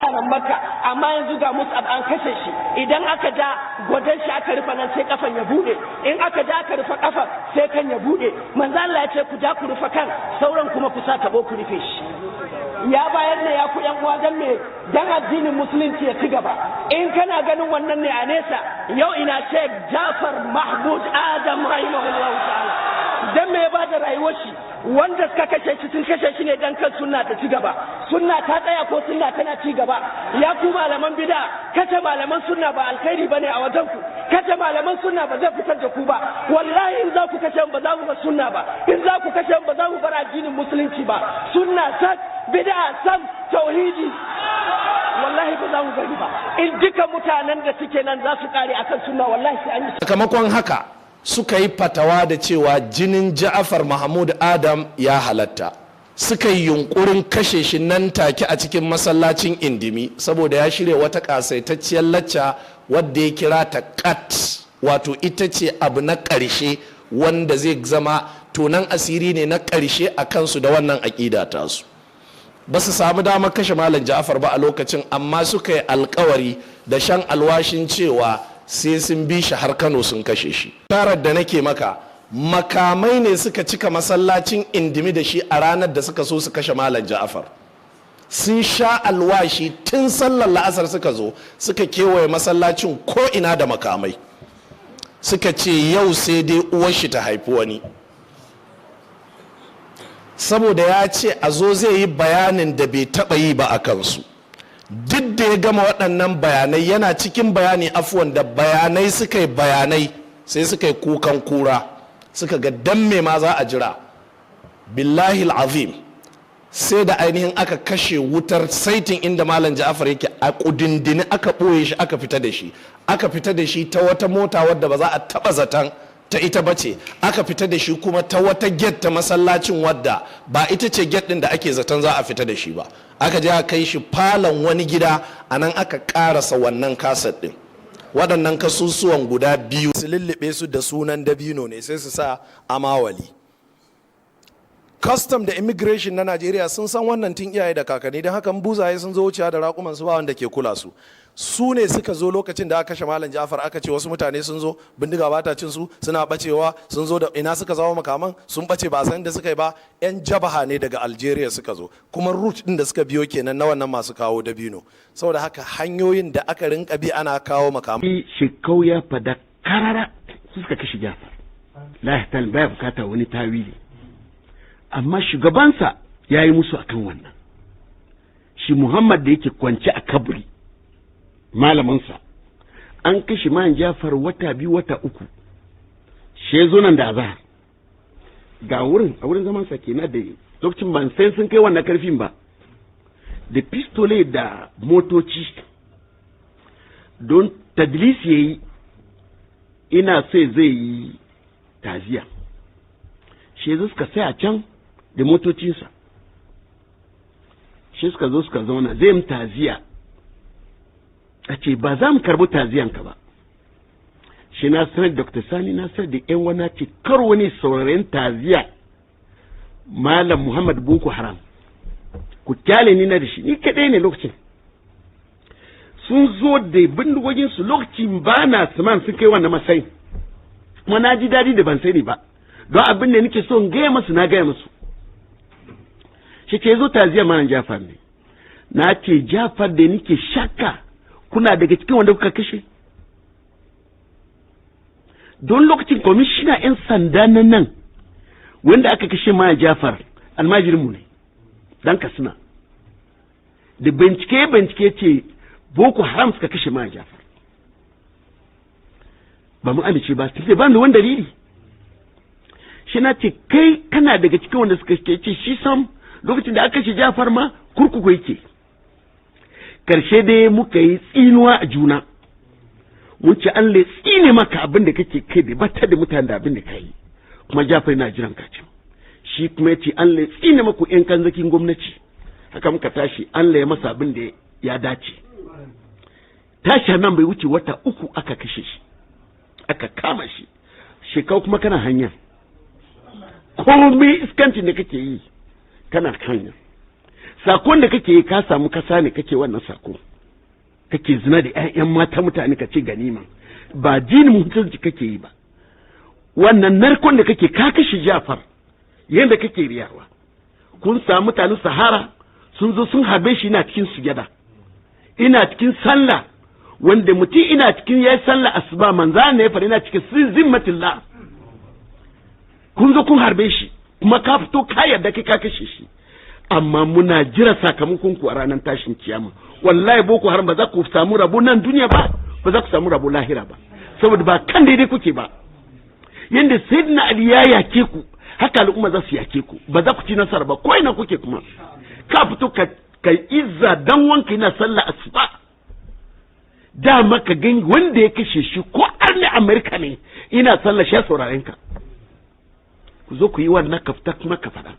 Mutanen Makka, amma yanzu ga Mus'ab an kashe shi. Idan aka ja gwadon shi aka rufe nan, sai kafan ya bude. In aka ja aka rufe kafan, sai kan ya bude. Manzo Allah ya ce, "Ku ja ku rufe kan, sauran kuma ku sa tabo ku rufe shi." Ya bayar ne, ya ku yan uwa, dan me? Dan addinin Musulunci ya ci gaba. In kana ganin wannan ne a nesa, yau ina Sheikh Jafar Mahmud Adam rahimahullahu ta'ala? Dan me ya bada rayuwar shi? Wanda suka kashe shi, sun kashe shi ne dan kan sunna ta ci gaba. Sunna ta tsaya ko sunna tana ci gaba? Ya ku malaman bid'a, kashe malaman sunna ba alkhairi bane a wajen ku. Kashe malaman sunna ba zai fitar da ku ba. Wallahi in za ku kashe, ba za mu bar sunna ba. In za ku kashe, ba za mu bar addinin Musulunci ba. Sunna sak, bid'a sam, tauhidi wallahi ba za mu bari ba. In duka mutanen da suke nan za su kare akan sunna, wallahi sai an yi. Sakamakon haka suka yi fatawa da cewa jinin Ja'afar Mahmud Adam ya halatta. Suka yi yunkurin kashe shi nan take a cikin masallacin Indimi, saboda ya shirya wata kasaitacciyar lacca wadda ya kira ta kat, wato ita ce abu na ƙarshe wanda zai zama tonan asiri ne na ƙarshe a kansu da wannan aƙida tasu. Ba su samu damar kashe Malam Ja'afar ba a lokacin, amma suka yi alkawari da shan alwashin cewa sai sun bi shi har Kano sun kashe shi. Tarar da nake maka, makamai ne suka cika masallacin Indimi da shi a ranar da suka so su kashe Malam Ja'afar. Sun sha alwashi, tun sallar la'asar suka zo suka kewaye masallacin ko ina da makamai. Suka ce yau sai dai uwar shi ta haifi wani, saboda ya ce a zo zai yi bayanin da bai taɓa yi ba a kansu. Duk da ya gama waɗannan bayanai, yana cikin bayani, afuwan, da bayanai suka yi bayanai, sai suka yi kukan kura, suka ga dan me ma za a jira? Billahi azim, sai da ainihin aka kashe wutar saitin inda Malam Ja'afar yake a kudindini, aka ɓoye shi, aka fita da shi, aka fita da shi ta wata mota wadda ba za a taɓa zaton ta ita ba ce. Aka fita da shi kuma ta wata gate ta masallacin wadda ba ita ce gate ɗin da ake zaton za a fita da shi ba. Aka je aka kai shi falon wani gida, a nan aka karasa wannan kaset ɗin. Waɗannan kasusuwan guda biyu, su lullube su da sunan dabino ne, sai su sa amawali. Custom da immigration na Najeriya sun san wannan tun iyaye da kakanni. Don haka buzaye sun zo wucewa da raƙuman su, ba wanda ke kula su. Su ne suka zo lokacin da aka kashe Malam Jafar, aka ce wasu mutane sun zo, bindiga ba ta cin su, suna bacewa. Sun zo da ina suka zama makaman, sun bace, ba san da suka yi ba. Yan jabaha ne daga Algeria suka zo, kuma route din da suka biyo kenan na wannan masu kawo dabino. Saboda haka hanyoyin da aka rinka bi ana kawo makaman. Shekau ya fada karara, su suka kashe Jafar. La baya bukata wani tawili, amma shugabansa ya yi musu akan wannan. Shi Muhammad da yake kwance a kaburi, malaminsa, an kashe man Jafar wata 2, wata 3, she zo nan da azahar ga wurin, a wurin zaman sa kenan. Da lokacin ban sai sun kai wannan karfin ba, da pistole da motoci, don tadlis yayi, ina sai zai yi taziya. Shi suka sai a can da motocinsa, shi suka zo suka zauna, zai yi taziya. A ce ba za mu karbi taziyanka ba. Shi na sanar Dr. Sani, na sanar da yan wani, ce kar wani sauraren taziya Malam Muhammad Boko Haram, ku kyale ni na da shi, ni kadai ne. Lokacin sun zo da bindigogin su, lokacin ba na saman sun kai wannan matsayin. Kuma na ji daɗi da ban sani ba, don abin da nake so in gaya masu, na gaya masu. Shi ke zo taziya Malam Jafar ne. Na ce, "Jafar da nake shakka, kuna daga cikin wanda kuka kashe." Don lokacin kwamishina 'yan sanda na nan wanda aka kashe ma Jafar, almajirinmu ne dan Kasina. Da bincike bincike ce Boko Haram suka kashe ma Jafar, ba mu amince ba, sai ba da wani dalili. Shi na ce, "Kai kana daga cikin wanda suka ce." Shi sam, lokacin da aka kashe Jafar ma kurkuku yake. Karshe dai muka yi tsinuwa a juna, mun ce an le tsine maka abin da kake kai da batar da mutane da abin da ka yi, kuma Jafar na jiran ka can. Shi kuma yace an le tsine maku yan kanzakin gwamnati. Haka muka tashi, an ya masa abin da ya dace. Tashi nan bai wuce wata 3 aka kashe shi, aka kama shi. Shekau kuma kana hanya, komai iskancin da kake yi kana hanya. Sakon da kake yi ka samu kasa ne kake wannan sako, kake zina da 'ya'yan mata mutane ka ce ganima, ba jini mutunci kake yi ba. Wannan narkon da kake ka kashe Jafar yadda kake riyawa. Kun samu mutanen Sahara sun zo sun harbe shi, ina cikin sujada, ina cikin sallah, wanda mutum ina cikin yayi sallah asuba, manza ne ya fara ina cikin zimmatillah, kun zo kun harbe shi, kuma ka fito ka yarda kai ka kashe shi. Amma muna jira sakamakon ku a ranar tashin kiyama. Wallahi Boko Haram ba za ku samu rabo nan duniya ba, ba za ku samu rabo lahira ba, saboda ba kan daidai kuke ba. Yanda Sayyidina Ali ya yake ku, haka al'umma za su yake ku, ba za ku ci nasara ba ko ina kuke. Kuma ka fito ka izza dan wanka yana sallah asuba, dama ka gani wanda ya kashe shi ko arni Amerika ne ina sallah sha sauraren ka. Ku zo ku yi wannan kafta kuma ka faɗa.